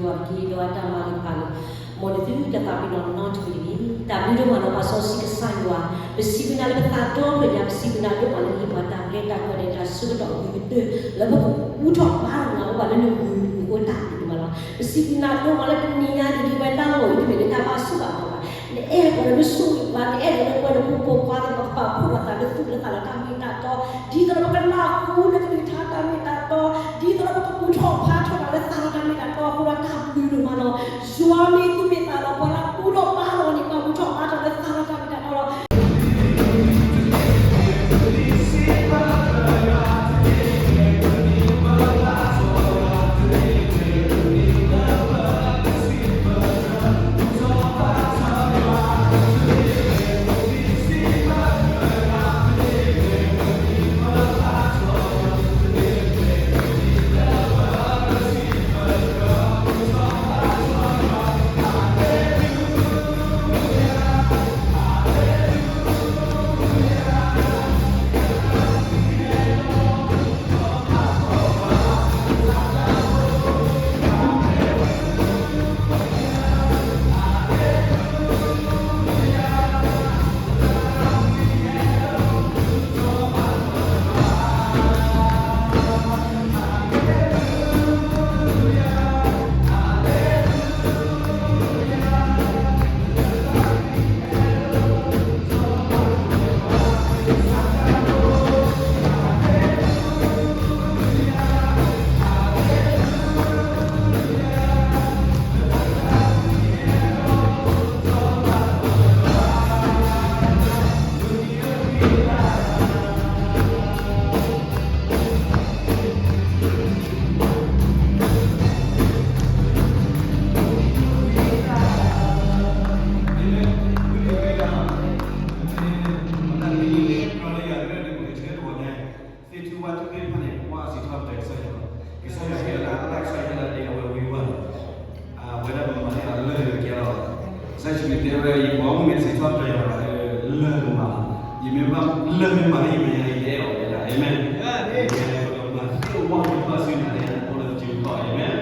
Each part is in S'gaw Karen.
ယွၤက့ဒီးအတၢ်မၤလၢပှၤလၢ မ်နသုတသးပ့ၤနီၣ်နီတမံၤတဂ့ၤ. တၢ်ဘျုးဒိၣ်မးလီၤ ပၢ်စီဆှံကစၢ်ယွၤ, ပစံးဘျုးနၤလၢပသးဒီဖျၢၣ်ညါ, ပစံးဘျုးနၤဒိၣ်မးလၢနဟ့ၣ်ပှၤတၢ်ရဲၣ်တၢ်ကျဲၤဒီးတၢ်ဆၢကတီၢ်ဂ့ၤကတၢၢ် လၢပကဘူၣ်ထီၣ်ဘါထီၣ်နၤ ပှၤလၢနဂ့ၢ်အဃိ တၢ်ဘျုးဒိၣ်မးလီၤ. ပစံးဘျုးနၤဒိၣ်မးလၢတနံၤညါအံၤ ဒ်ဝဲတၢ်လီၢ်အံၤတမ့ၢ်လၢတၢ်ဘၣ်ဆူၣ်ဘၣ်ဘီဘၣ်, နအဲၣ်ပှၤလၢနဆိၣ်ဂ့ၤပှၤ, နအဲၣ်လၢနပှၤနဖိဖိခွါသ့ၣ်တဖၣ် ပာ်ဖှိၣ်ပသးလၢသူၣ်လၢသးလၢတၢ်မ့ၢ်တၢ်တီ, ဒ်သိးလၢပကနၢ်ဟူလၢကလုၢ်ကထါတၢ်မ့ၢ်တၢ်တီ, ဒ်သိးလၢပကဘူၣ်ထီၣ်ဘါထီၣ်တၢ်လၢသးဒီးတၢ်မ့ၢ်တၢ်တီအဃိဒီး တၢ်ဘျုးဒိၣ်မးလီၤ. ယွၤမ့ၢ်သူၣ်မ့ၢ်သးလီၤ, ပှၤလၢအဘူၣ်ထီၣ်ဘါထီၣ်န့ၣ် ပှၤဘူၣ်ထီၣ်ဘါထီၣ်လၢသးဒီးတၢ်မ့ၢ်တၢ်တီလီၤ. သ့ၣ်ထူဝါထူသ့ၣ်တဖၣ်န့ၣ် ကွၢ်စံးထီၣ်ပတြၢၤကစၢ်ယွၤ, ကစၢ်ယွၤဟ့ၣ်လီၤတၢ်ကစၢ်ယွၤလၢအဒဲအဝဲဝံၤဝဲလီၤ. အဝဲဒၣ်ပမၤန့ၢ်အီၤလၢာ်ကဲလီၤ. ကစၢ်ယ့ၣ်ၡူးခရံာ်တဲဝဲ ယမၤမုာ်မ့ၢ်တစံးထီၣ်ပတြၢၤယွၤဘၣ်, လၢာ်ကမၤလီၤ. ယမ့ၢ်ဘၣ်လၢာ်မ့ၢ်မၤလၢယမဲာ်ညါအံၤ ယအဲၣ်အီၤဝဲဒၣ်. အၤမ့ၣ်. ပကမၤသ့ၣ်ဝဲပဘၣ်စံးနၤလၢယၤန့ၣ် အိၣ်လၢပစုပူၤ. အၤမ့ၣ်.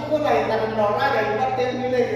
အဃိသတး ယသးတနီၣ်ရၣ်ဒီး ယဘၣ်တဲမနုၤလဲၣ် ယတသ့ၣ်ညါဘၣ်နီၤ. အဃိ စံးဘျုးဒိၣ်မး, ပၢဆှၢဝဲမုၢ်သီတဖၣ်, ခီဖျိဘၣ်တၢ်ဂံၢ်တဘါခဲလၢာ်, တၢ်ခဲလၢာ်လၢမ့ၢ်ဒၣ်တၢ်ဒုးဖှိၣ်လီၤပာ်ဒီး ကၤလၤဝါတနံၤညါ ယွၤလၢခီၣ်ထံးမဲာ်ညါ,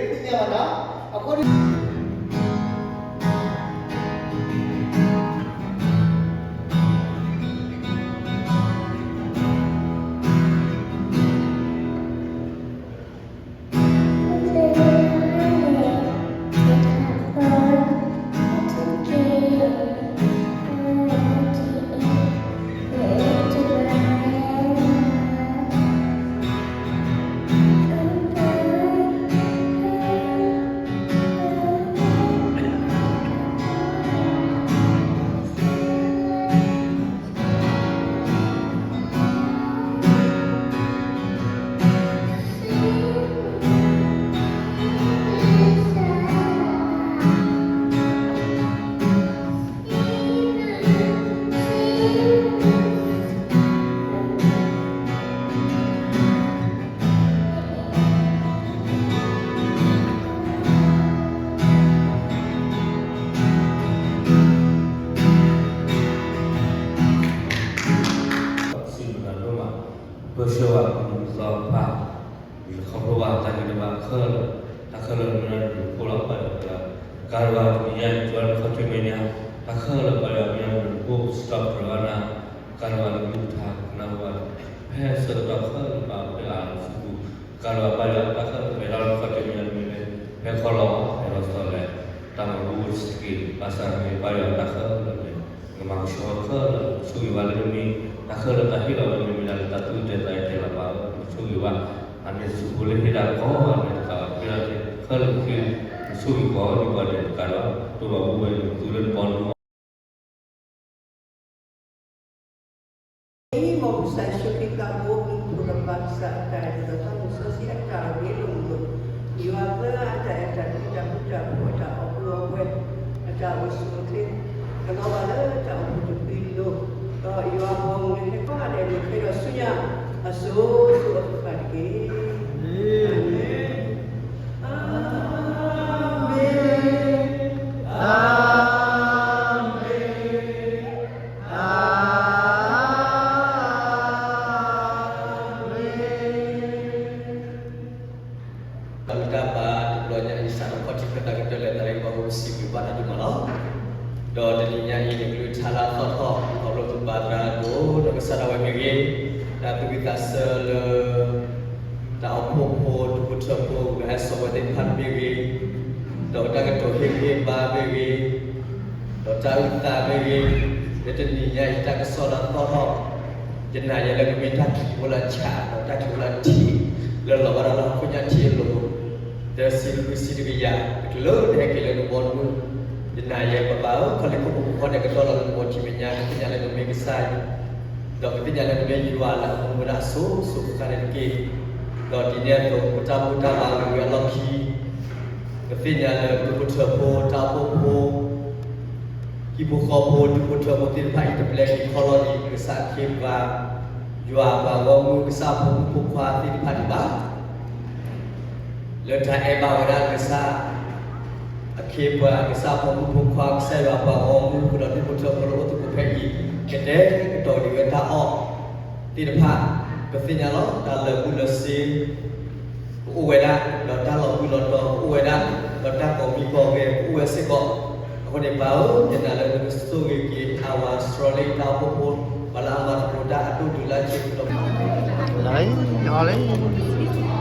တၢ်ခဲလၢာ်ပာ်ဒီးမ့ၢ်ဒၣ်တၢ်ဒုးဖှိၣ် စတီၣ်ပရၢဝါနၤ, ကၤလၤဝါလၢမုၢ်ကထါကနၢ်ဟူဘၣ်ဒီး ဖဲဆၢကတီၢ်ခဲလၢာ်ဘၣ်အိၣ်ဖျဲၣ်အါလၢစုပူၤ, ကၤလၤဝါပာ်ဒီးတၢ်ခဲလၢာ် ပှဲၤထီၣ်လၢခီၣ်ထံးမဲာ်ညါတမံၤလၢ ဖဲခီလီၤ ဖဲလီၤဆီလဲၣ် တၢ်မၤဘူၣ်စက့ၤ ဘၣ်ဆၣ်မ့ၢ်ပာ်ဒီးတၢ်ခဲလၢာ်န့ၣ် ကမၤကဆှီခဲလၢာ် ဆိၣ်ဂ့ၤဝဲလၢနမ့ၢ် တၢ်ခဲလၢာ်တၢ်ဟ့ၣ်လီၤဝဲမ့ၢ်မ့ၢ်ဒၣ်လၢတၢ်သူၣ်တဲသးတဲလီၤဘၣ် ဆိၣ်ဂ့ၤဝဲ အန့ၣ်ဆူဖိလၢဟ့ၣ်ဒၣ်ကီးန့ၣ်တကးဘၣ် ဖဲလီၤခဲလၢာ်ခဲ ဆိၣ်ဂ့ၤကီးန့ၣ်ပှၤဒဲးတကးဒီး တိၢ်ဘၣ်ဘူၣ်ဝဲန့ၣ် သူလၢနဘီနမီၢ် မ်ကစၢ်ယ့ၣ်ၡူးခရံာ် သးဘိ မူခိၣ်ဒီးပၢ်ကစၢ်အတၢ်အဲၣ် ဒီးသးစီဆှံအတၢ်ဂ့ၤလိာ်မုာ်လိာ်, ယွၤအသၢအတၢ်အဲၣ်တၢ်ကွံ တၢ်ဃူတၢ်ဖိး အတၢ်အီၣ်ကုၢ်အီပှဲၤ အတၢ်အိၣ်ဆူၣ်အိၣ်ချ့ ကလီၤဘၣ်လၢတၢ်အိၣ်ဖှိၣ်တဖုအလိၤ, ဒီးယွၤအဘီအမုၢ်န့ၣ် ဟဲခီဂာ်ဒဲးန့ၣ် ကဟဲဒီးဆူညါ အစိၤစိၤအဃၣ်ဃၣ်တက့ၢ်. အၤမ့ၣ်, အၤမ့ၣ်, အၤမ့ၣ်, အၤမ့ၣ်. တၢ်ဂံၢ်တၢ်ဘါတဘျီညါအံၤ စးထီၣ်ခီၣ်ထံးဖဲတၢ်ကတၢၢ်လၢတၢ်ဂ့ၢ်ဘၣ်အိၣ် စံးဘျုးဘၣ်တၢ်ဒိၣ်မးလီၤ. ဒီးတနံၤညါအံၤ နကလုၢ်ကထါလၢအသီၣ်ထီၣ် ခီဖျိပပှၤသရၣ်ဒိၣ် ဒီးကစၢ်ဒၣ်ဝဲမ့ၢ်ဂ့ၤ, တၢ်သူၣ်ဝံၣ်သးဆၢလၢ တၢ်အိၣ်ဖှိၣ်ဖိ ဒူဖိထၢဖိ ကဟဲစိာ်ဝဲသ့ၣ်တဖၣ်မ့ၢ်ဂ့ၤ, ဒီးတၢ်ကတိၤဟ့ၣ်ဂံၢ်ဟ့ၣ်ဘါမ့ၢ်ဂ့ၤ, ဒီးတၢ်အုၣ်သးမ့ၢ်ဂ့ၤ, လၢတနံၤညါအံၤ တၢ်ကစီၣ်လၢအသီၣ်ထီၣ် ယနာ်ယဲလၢကမ့ၢ်တၢ်ခံးအိၣ်လၢဆး ဒီးတၢ်ခံးအိၣ်လၢထံး လၢလီၤဘၣ်တၢ်လၢဟီၣ်ခိၣ်ညါထံးအလိၤ တဆံလွံၢ်ဆံတကယၤ တကလုာ်တဟဲက့ၤလၢနဘီနမုၢ်, ယနာ်ယဲပဘၣ်ဧၢ ခီလ့ၣ်ခိၣ်ဖိဃီန့ၣ် ကတီၢ်လီၤလၢနဘီထံးမဲာ်ညါ ကသ့ၣ်ညါလၢနမ့ၢ်ကစၢ် ဒီးကသ့ၣ်ညါလၢနမ့ၢ်ယွၤလၢအမူဝဲဒၣ်အစိၤစိၤဃၣ်ဃၣ်န့ၣ်တက့ၢ်. ဒီးဒ်န့ၣ်အသိး ပတၢ်ဘူၣ်တၢ်ဘါလၢအဂ့ၤအလီၢ်ခံ ကသ့ၣ်ညါလၢဒူဖိထၢဖိ တၢ်အိၣ်ဖှိၣ်ဖိ ဟံၣ်ဖိဃီဖိ ဒူဖိထၢဖိသ့ၣ်တဖၣ်အံၤ တပျဲက့ၤခီလီၤဒ်ကစၢ်အခ့အပှၤ ယွၤအပှၤဂီၢ်မုၢ် ကစၢ်အဖိမုၣ်ဖိခွါသ့ၣ်တဖၣ်ဒံးဘၣ်. လၢတၢ်အဲၣ်ဘၣ်ဝဲဒၣ်ကစၢ် အခ့အပှၤ ကစၢ်အဖိမုၣ်ဖိခွါ ကစၢ်ယွၤအပှၤဂီၢ်မုၢ် ဃုာ်ဒီးဒူဖိထၢဖိလၢအိၣ်သကိးဖဲအံၤ ကတဲာ်ကတီၤဒံးဝဲတၢ်အီၣ်သ့ၣ်တဖၣ် ပသ့ၣ်ညါလီၤ တၢ်လၢာ်ဘူၣ်လၢာ်စ့ ကအိၣ်ဝဲဒၣ် ဒီးတၢ်လီၤဘှံးလီၤတီၤကအိၣ်ဝဲဒၣ် ဒီးတၢ်ကိးမံၤကိးဂဲၤ ကအိၣ်ဝဲစ့ၢ်ကီး. အဃိန့ၣ် ပၢ်ဧၢ ယနာ်လၢနကဆိၣ်ဂ့ၤက့ၤ အဝၤစရီလ့တၢ်အိၣ်ဖှိၣ်ဖိ ပှၤလၢအမၤသကိးတၢ်အဒိၣ်တုၤလၢအဆံးကဒီး လၢ